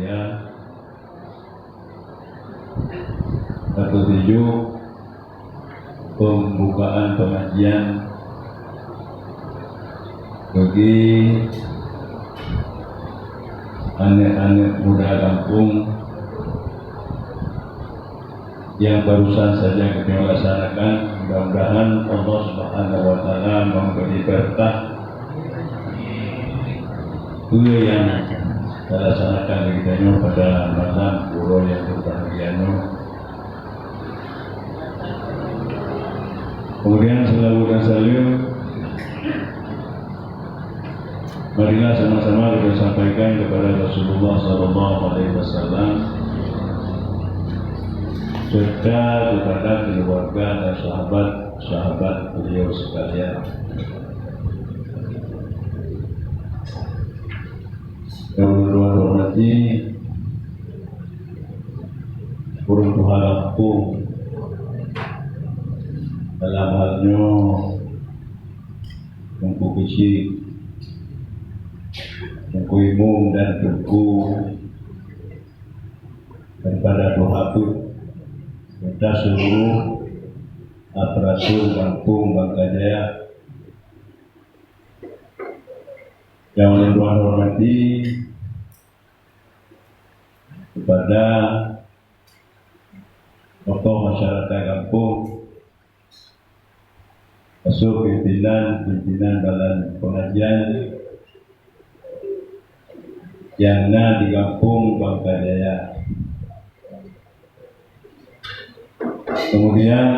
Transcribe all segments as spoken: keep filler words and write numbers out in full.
Ya, satu tujuh pembukaan pengajian bagi aneuk-aneuk muda kampung yang barusan saja kita laksanakan. Mudah-mudahan Allah Subhanahu wa Taala memberi berkah peue nyang talaksanakan lé geutanyoe pada malam uroe nyang berbahagia nyoe. Kemudian, salawat dan salam marilah sama-sama kita sampaikan kepada Rasulullah sallallahu alaihi wasallam serta kepada keluarga dan sahabat-sahabat beliau sekalian. Yang ulôn hormati, ureuëng tuha gampông, dalam hal nyoe Teungku Keuchik, Teungku Imum dan Teungku daripada Tuha Peuet, serta seluruh aparatur gampông Bangka Jaya. Yang ulôn tuan hormati kepada tokoh masyarakat gampông, asuh pimpinan-pimpinan balan pengajian nyang na di gampông Bangka Jaya. Kemudian,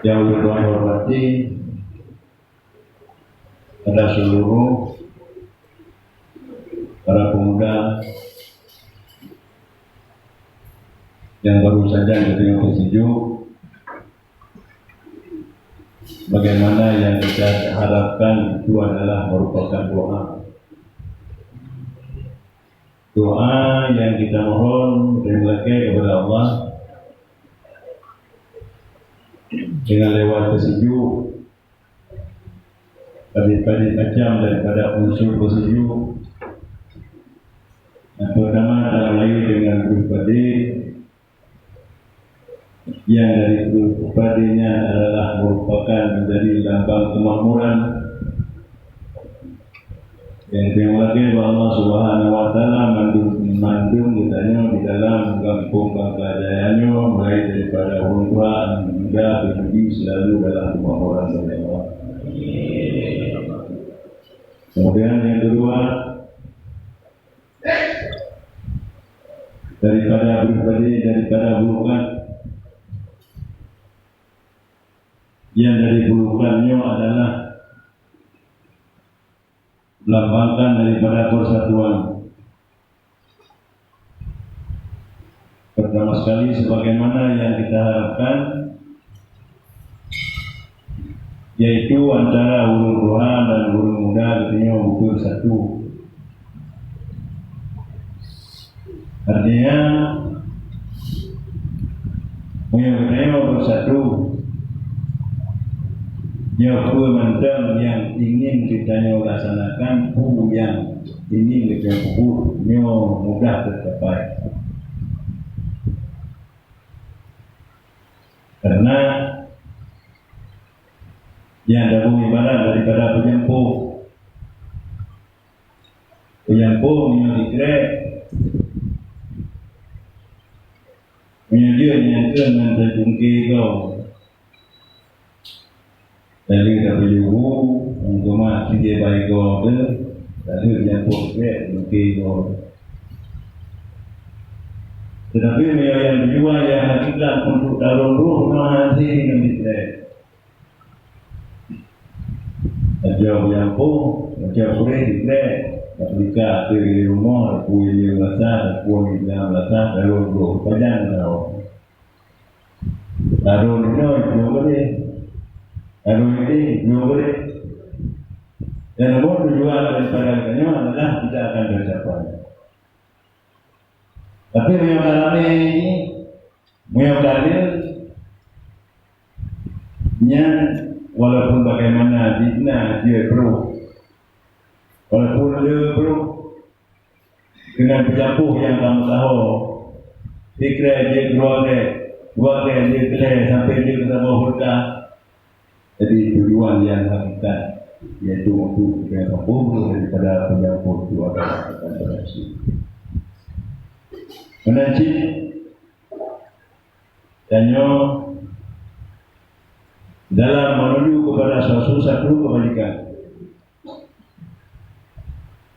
yang ulôn hormati pada seluruh para pemuda yang baru saja kita tersejuk, bagaimana yang kita harapkan itu adalah merupakan doa. Doa yang kita mohon dan meulakée kepada Allah dengan lewat tersejuk, padé-padé macam daripada unsur tersejuk. Yang pertama, antara lain dengan berupa deh, yang dari kepadanya adalah merupakan menjadi lambang kemakmuran. Yang terima kasih bak Allah Subhanahu wa Taala, mandum, mandum geutanyoe di dalam gampông Bangka Jaya nyoe, mulai daripada ureuëng tuha, muda, peumuda, selalu dalam kemakmuran dari Allah. Kemudian yang kedua, daripada pribadi, daripada bulukan. Yang dari bulukan nyoe adalah melambangkan daripada persatuan. Pertama sekali, sebagaimana yang kita harapkan, yaitu antara ureuëng tuha dan ureuëng muda geutanyoe beusatu. Artinya, meunyoe geutanyoe beusatu, nyoe peue mantong nyang ingin geutanyoe laksanakan, peue nyang ingin geutanyoe peubuet, nyoe mudah teucapai. Karena nyang tabông ibarat daripada peujampo. Peujampo meunyoe dikrek, meunyoe jeuet nyang keu ngon tacungke goe. Lalu tapeujeuhu, nyang geumat sideh bai goe teuh, lalu nyang pok bek bungke goe. Tetapi meunyoe nyang tujuan nyang hakikat untuk tarông roh, meuhase ngon dikrek. Ajoe beujampoe, ajoe pureh dikrek, tapeulika ateueh di rumoh, tapeue di meunasah, tapeue di meunasah, tarông roh, pajan tarông. Tarông inoe jeuet boleh. Tarông ini jeuet boleh. Dan namun tujuan daripada geutanyoe adalah kita akan tercapai. Tapi meunyoe ka ramé ini, meunyoe ka lé, nyan walaupun bagaimana jih na jeuet roh. Walaupun le brôk, keunan peujampôh nyang ka meusaho, sikrek jeuet dua krek, dua krek jeuet keudeh sampai jeuet keu saboh hurta. Jadi tujuan nyang hakikat yaitu untuk supaya saboh daripada peujampôh tu adalah akan berhasil. Meunan cit, tanyoe dalam menuju kepada suatu, satu kebajikan.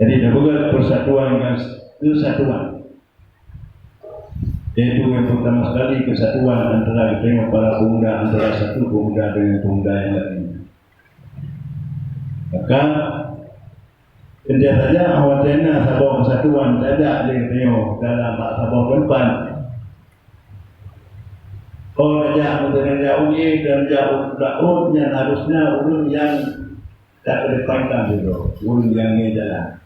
Jadi, tapeugah persatuan dan kesatuan. Yaitu yang pertama sekali kesatuan antara geutanyoe para pemuda, antara satu pemuda dengan pemuda yang lain. Maka, tentu saja, awak na saboh persatuan tajak lé geutanyoe dalam bak saboh teumpat. Oh, tajak, meuteunajak uji dan jak u-, daun, nyan harusnya ureuëng yang tak kedepankan dulu, ureuëng yang ni jalan.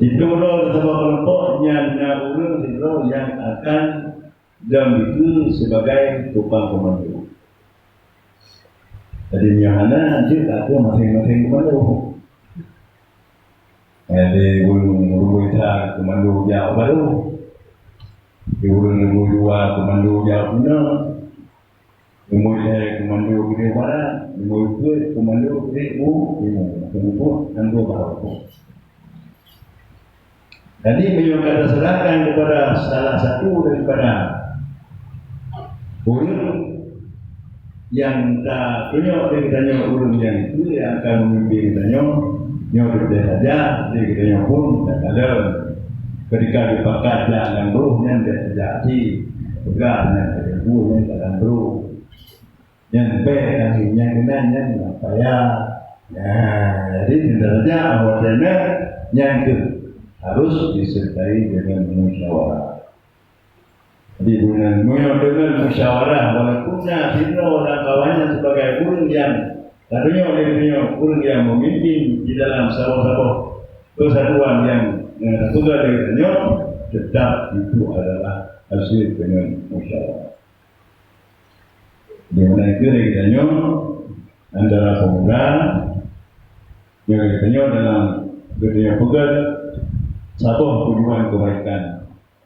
Itu loh saboh kelompok nyan na ureuëng sidroe nyang akan dan itu sebagai tukang komando. Jadi, nyoe hana jeuet aku masing-masing komando. Jadi, ureuëng, ureuëng Isa komando jak baru. Di ureuëng, ureuëng dua komando jak Cina. Leumoi lhèe komando Gede Barat, leumoi peuet komando Gede U, lima, mungkin pun anggo baru. Jadi, meunyoe ka taserahkan kepada salah satu daripada ureuëng nyang tatunyok lé geutanyoe, ureuëng nyang itu nyang akan memimpin geutanyoe, nyoe teupeudeh saja, jadi geutanyoe pun takalon. Ketika dipakat jak lam roh nyan bèk tajak até, peugah nyan tajak buet nyan ka lam roh. Nyan bèk kami nyang keunan nyan nyang paya. Nah, jadi teuntèe saja awak nyan, nyan tu harus disertai dengan musyawarah. Jadi, bunoe meunyoe deungon musyawarah, walaupun na sidroe lam kawan nyan sebagai ureuëng nyang tatunyok lé geutanyoe ureuëng nyang memimpin di dalam saboh-saboh persatuan nyang, nyang tapeugah lé geutanyoe, tetap itu adalah hasil deungon musyawarah. Di mana itu lé geutanyoe antara pemuda, nyang geutanyoe dalam geutanyoe peugah saboh tujuan kebaikan.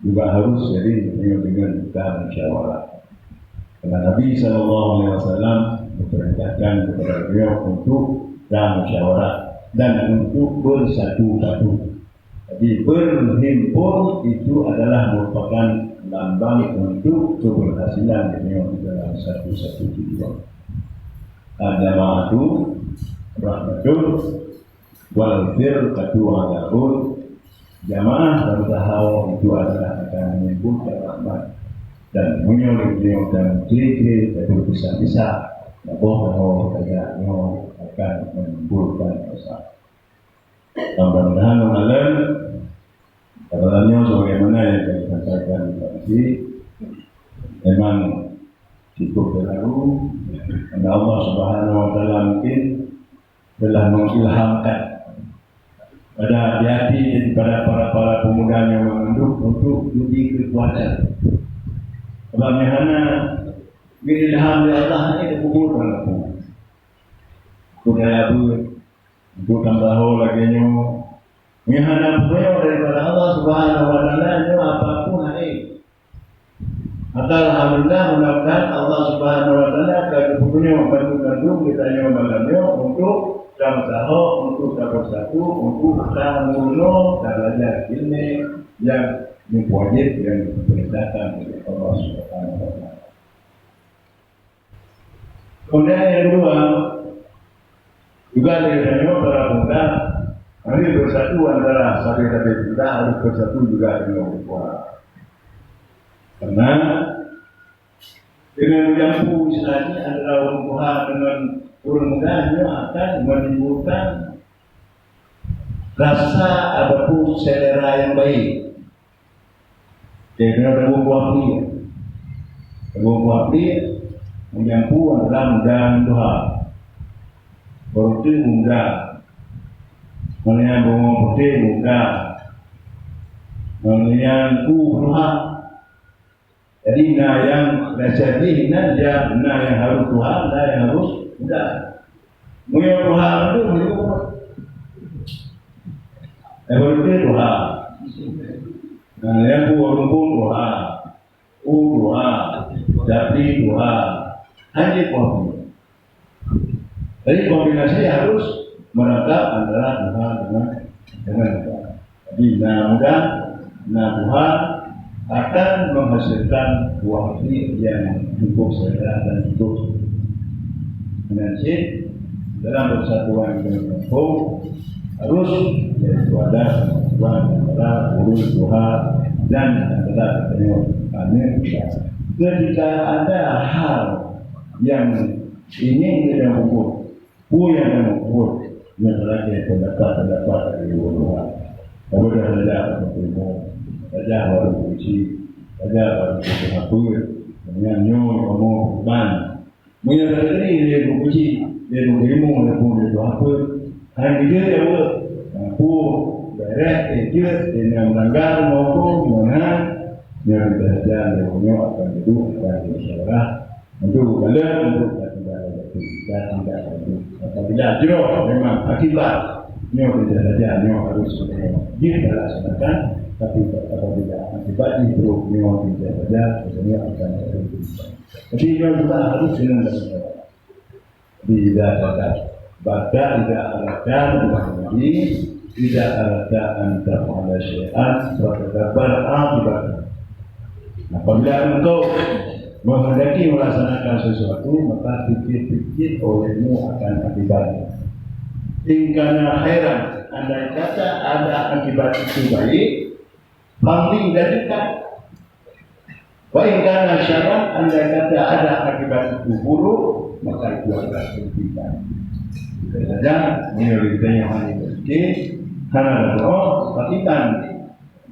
Juga harus jadi dengan, dengan kita musyawarah. Karena Nabi sallallahu alaihi wasallam memerintahkan kepada beliau untuk bermusyawarah dan untuk bersatu padu. Jadi, berhimpun itu adalah merupakan lambang untuk keberhasilan beliau di dalam satu-satu tujuan. Al-jama'atu rahmatun wal firqatu adzabun. Jamaah dan usaha itu adalah akan menimbulkan rahmat. Dan meunyoe lé dan kiri-kiri dan berpisah-pisah, saboh-saboh saja nyoe akan menimbulkan dosa. Mudah-mudahan, mudah-mudahan nyoe sebagaimana yang saya sampaikan tadi, memang cukup terlalu, karena Allah Subhanahu wa Taala mungkin telah mengilhamkan pada hati-hati daripada para, para pemuda nyang mengandung untuk diberi kekuatan. Sebab nyang hana ilham dari Allah ni dikubur dalam kubur. Budaya beuet, untuk tambah lagèe nyoe. Nyang hana peunyoe daripada Allah Subhanahu wa Taala, nyoe apapun hai. Maka alhamdulillah, mudah-mudahan Allah Subhanahu wa Taala ka geupeunyoe bandum-bandum geutanyoe malam nyoe untuk tameusaho, untuk tabersatu, untuk tameurunoe, tabelajar ilmu nyang wajib dan diperintahkan oleh Allah Subhanahu wa Taala. Kemudian yang kedua, juga dari kami para pemuda, mari bersatu antara sahabat-sahabat kita, harus bersatu juga dengan orang tua. Karena dengan menyambung istilahnya antara orang tua dengan orang muda, itu akan menimbulkan rasa ataupun selera yang baik. Jadi, kena tanggung buah pih. Tanggung buah pih, menyambung antara muda dan tuha. Baru tu muda. Mana yang bawang putih muda. Mana yang ku tuha. Jadi, na nyang rasa jih nan dia, na nyang harus tuha, na nyang harus muda. Meunyoe tuha tu meunyoe. Eh, beureuti tuha. Nah, nyang buah rumpun tuha. U tuha. Japri tuha. Hanya kopi. Jadi kombinasi harus merangkap antara tuha dengan, dengan tuha. Jadi, na muda, na tuha akan menghasilkan buah hati yang cukup sehat dan cukup. Dengan cit, dalam persatuan dengan kampung, harus yaitu ada persatuan antara ulun tuha dan antara katanya aneuk muda. Ketika ada hal yang ingin kita buat, peue nyang na meubuet nyang lagèe pendapat-pendapat dari ulôn. Tapi dah saja ureueng tuha, saja baru kunci, saja baru kunci apa? Dengan nyoe kamu bukan. Meunyoe dari lé kunci, lé ilmu, lé pun lé apa? Hai dia dia apa? Apa? Beres, eh, dia, dia yang melanggar, maupun mana? Yang kita saja, dia punya akan duduk, akan bersyarah. Untuk dalam, untuk tidak ada, tidak ada. Apabila jroh memang akibat, nyoe tidak saja, nyoe harus kita laksanakan, tapi apabila akibat itu, nyoe tidak saja, nyoe akan terjadi. Jadi, nyoe juga harus dengan. Tidak ada. Bata tidak ada, tidak ada, tidak ada, tidak ada syai'an, tidak ada akibat. Apabila engkau menghendaki melaksanakan sesuatu, maka pikir-pikir olehmu akan akibatnya. In kana khairan, andai kata ada akibat itu baik, famdih, jadikan. Wa in kana syarran, andai kata ada akibat itu buruk, maka itu adalah kerugian. Jadi, meunyoe kita yang hanya berpikir, hana ada doa, tapi kan,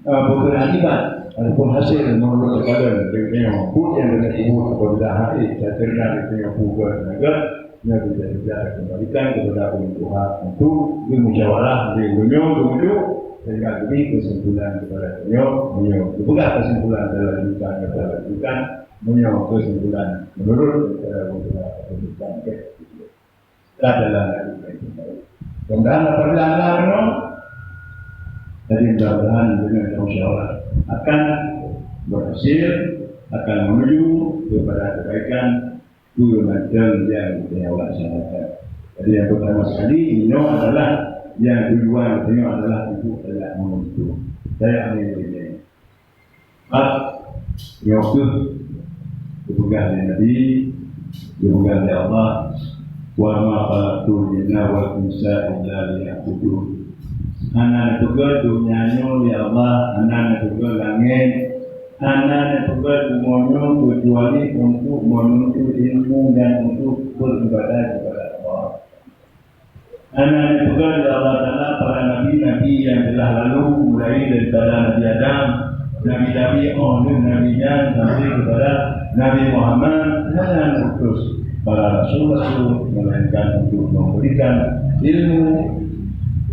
eh, bukan akibat, ataupun hasil menurut kepala, dia punya mampu yang dia buat apabila hari, saya cerita dia punya mampu ke tenaga, Nyoe kita, kita kembalikan kepada ulun tuha untuk bermusyawarah di dunia dulu, sehingga diberi kesimpulan kepada beliau, beliau berpegang kesimpulan dalam kehidupan, dalam kehidupan, beliau kesimpulan menurut kepada ulun tuha kesimpulan ke dalam kehidupan. Mudah-mudahan apabila anda renung, jadi mudah-mudahan dengan musyawarah akan berhasil, akan menuju kepada kebaikan, Dua macam yang saya laksanakan. Jadi, yang pertama sekali, nyoe adalah yang tujuan nyoe adalah untuk rakyat menuntut. Saya ambil ini. Hak nyoe keuh dipeugah lé Nabi, dipeugah lé Allah, "Wa ma khalaqtul jinna wal insa illa liya'budun." Hana neupeugah donya nyoe, ya Allah, hana neupeugah langét, Hana neupeugah bumoe nyoe keucuali untuk menuntut ilmu dan untuk beribadah kepada Allah. Hana neupeugah lé Allah Taala para nabi-nabi yang telah lalu, mulai daripada Nabi Adam, nabi-nabi, oh, Nabi nyan sampai kepada Nabi Muhammad, hana neutus para rasul-rasul melainkan untuk memberikan ilmu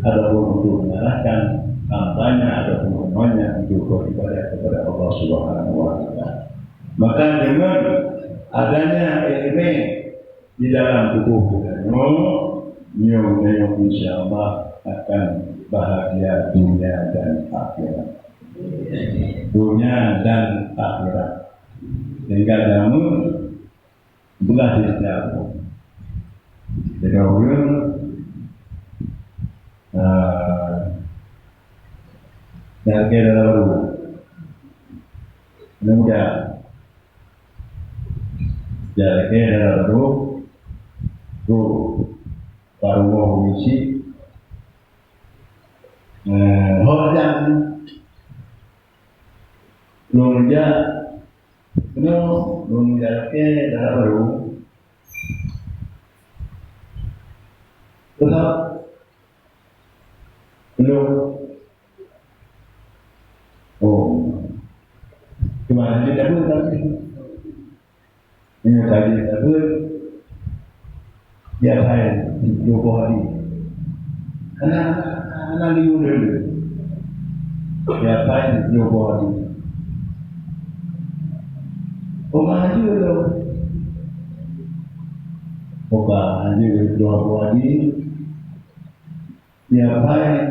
ataupun untuk mengarahkan hambanya ataupun umatnya untuk beribadah kepada Allah Subhanahu wa Taala. Maka dengan adanya ilmu di dalam tubuh kita nyoe, nyoe, nyoe insya Allah akan bahagia dunia dan akhirat. Dunia dan akhirat. Sehingga jamu Belah cerita aku. Jadi orang, ah, dah kira dah baru. Anak muda. Dah kira dah baru. Tu. Baru mau misi. Eh, orang yang belum kerja, Keunoe lôn jalakée dara barô. Beutôi? Belum. Oh. Cuma nanti dah belum tapi. Ini tadi dah belum. Tiap hari, dua puluh hari. Hana, hana liur dulu. Tiap hari, dua puluh hari. Rumah aja dulu. Buka, anjing dua buah di, tiap hai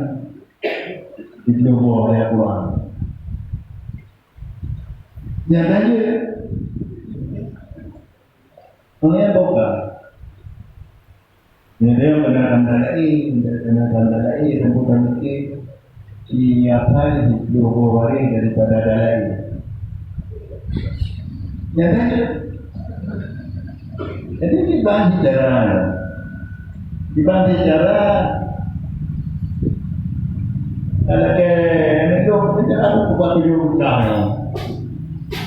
dua buah ayat Quran. Nyata je. Hanya buka. Jadi, yang kena tanda lain, kena tanda lain, rembutan mungkin. Siapa yang dua buah waris daripada ada lain? Nyata je. Jadi, dibahas secara, dibahas secara, kalau ke, itu, itu aku buat video buka.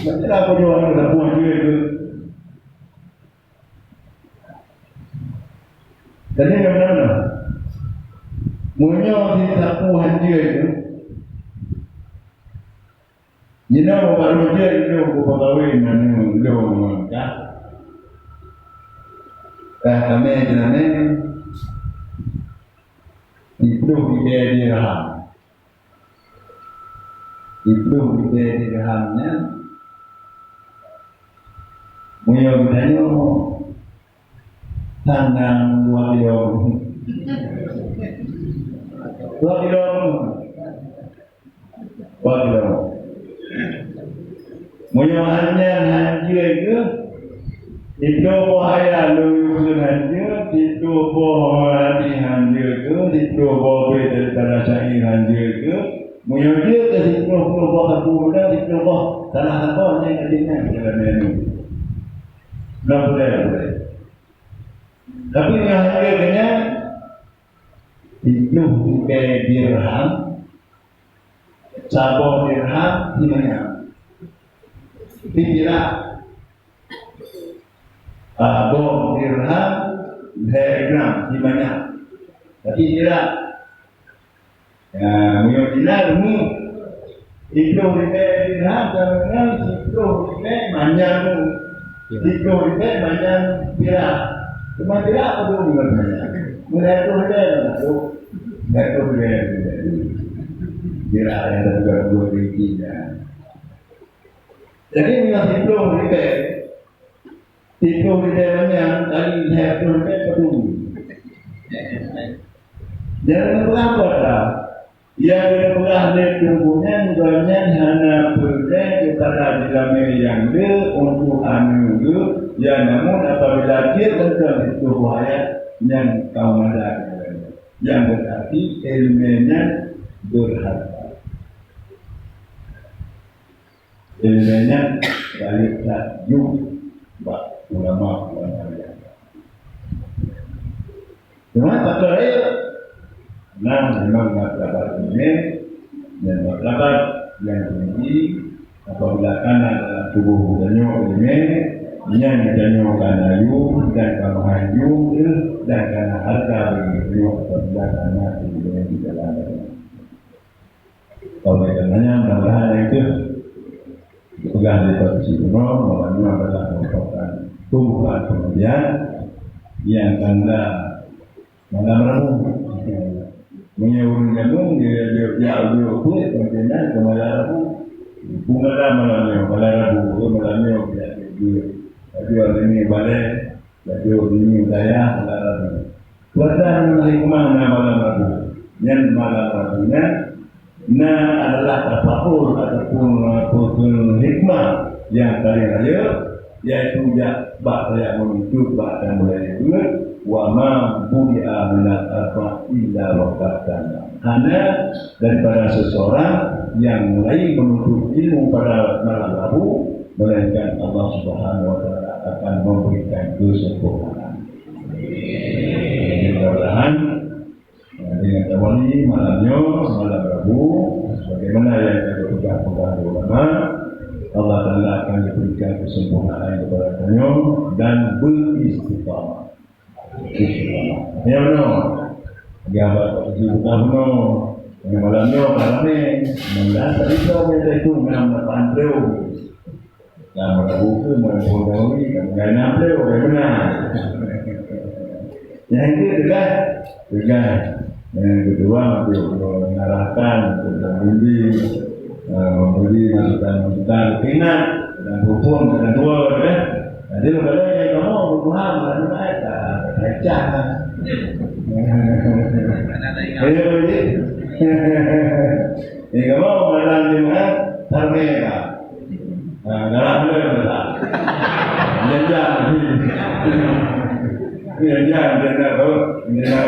Macam apa dia orang dah buat dia itu? Jadi, yang mana? Meunyoe di sapu hanjeuet tu, jinoe baru je lôn beupagawe ngon lôn ka. Ka kami jeunah ni, dipluh ribèe dirham. Dipluh ribèe dirham nyan, meunyoe geutanyoe, tanang dua kilo. Dua kilo. Dua kilo. Meunyoe hana hanjeuet geuh, Sidroe boh ayat lôn yue hanjeuet, sidroe boh hadih hanjeuet keu, sidroe boh bét daripada syair hanjeuet keu. Meunyoe jeuet keu sidroe ploh boh sapeue buleuen, sidroe boh salah saboh nyang ka jeuet nyan dalam ilmu. Nah, boleh, boleh. Tapi nyang hanjeuet keu nyan, sidroe ribèe dirham, saboh dirham, di mana? Di pirak. Ah, boh dirham lhèe gram, di mana? Tapi tidak. Ya, meunyoe dinar, ni. Sidroe ribèe dirham, sama dengan sidroe ribèe manyang. Ya. Sidroe ribèe manyang pirak. Cuma pirak apa tu, bukan manyang? Meunan tu ribèe, tu. Meunan tu ribèe, ribèe. Pirak yang dah dua, dua biji, ya. Jadi, meunyoe sidroe ribèe, sidroe ribèe manyang kali lhèe ploh ribèe padum. Jangan peugah apa dah. Nyang geupeugah lé Teungku nyan, gobnyan hana peureulèe geupada jeulamé nyang le untuk aneuk geuh, ya, namun apabila jeuet mantong sidroe boh ayat, nyan ka meumada geuh. Nyang berarti ileumèe nyan berharga. Ileumèe nyan rayeuk that jeuet bak ulama-ulama nyang. Cuma faktor rayeuk, nah, memang martabat ileumèe dan martabat nyang tinggi apabila kana dalam tuboh geutanyoe ileumèe, nyan geutanyoe kana yum dan ka meuhan yum dan kana hareuga bagi geutanyoe apabila kana ileumèe di dalam agama. Oleh karenanya, mudah-mudahan nyang itu dipeugah lé Pak Gubernur, bahwa ini adalah merupakan tumpuan pengajian yang tanda malam Rabu. Meunyoe ureueng nyambung, dia, dia, dia, dia, dia, dia, dia, dia, dia, dia, dia, malam Rabu. Bukan malam ni, malam Rabu, malam ni, dia, dia, dia. Tapi hari ni balik, Laju ini daya malam Rabu. Puasa ngon hikmah na malam Rabu. Nyan malam Rabu nyan na adalah tafakur ataupun, uh, peue hikmah nyang paling rayeuk, yaitu jak bak sayak meununtot bak dan mulai buet, wa ma budi'a minal arba illa waqatan. Hana daripada seseorang yang mulai menuntut ilmu pada malam Rabu, melainkan Allah Subhanahu wa Taala akan memberikan kesempurnaan. Jadi, mudah-mudahan, eh, dengan tawali malam nyoe, malam Rabu, sebagaimana yang kita pegang-pegang ulama, Allah Taala akan diberikan kesempurnaan kepada kita dan beristiqamah. Ya, no. Gabat tujuh tahun, no. Yang malam nyoe, malam ni, mudah tadi tu, dia tu, enam lapan triliun. Yang mana buku, mana pun tahu ni, kan, enam triliun, bagaimana? Yang itu tegas, tegas. Yang kedua, untuk mengarahkan, untuk membimbing, eh, memberi masukan-masukan, ingat, dan rukun, dan dua, ya. Jadi, kalau yang kamu, Tuhan, dan mereka, Pecah. Ayo, ni. Ni kamu malam Jumat, tarwih ka. Ha, dalam dia. Jangan. Jangan, jangan tu. Jangan.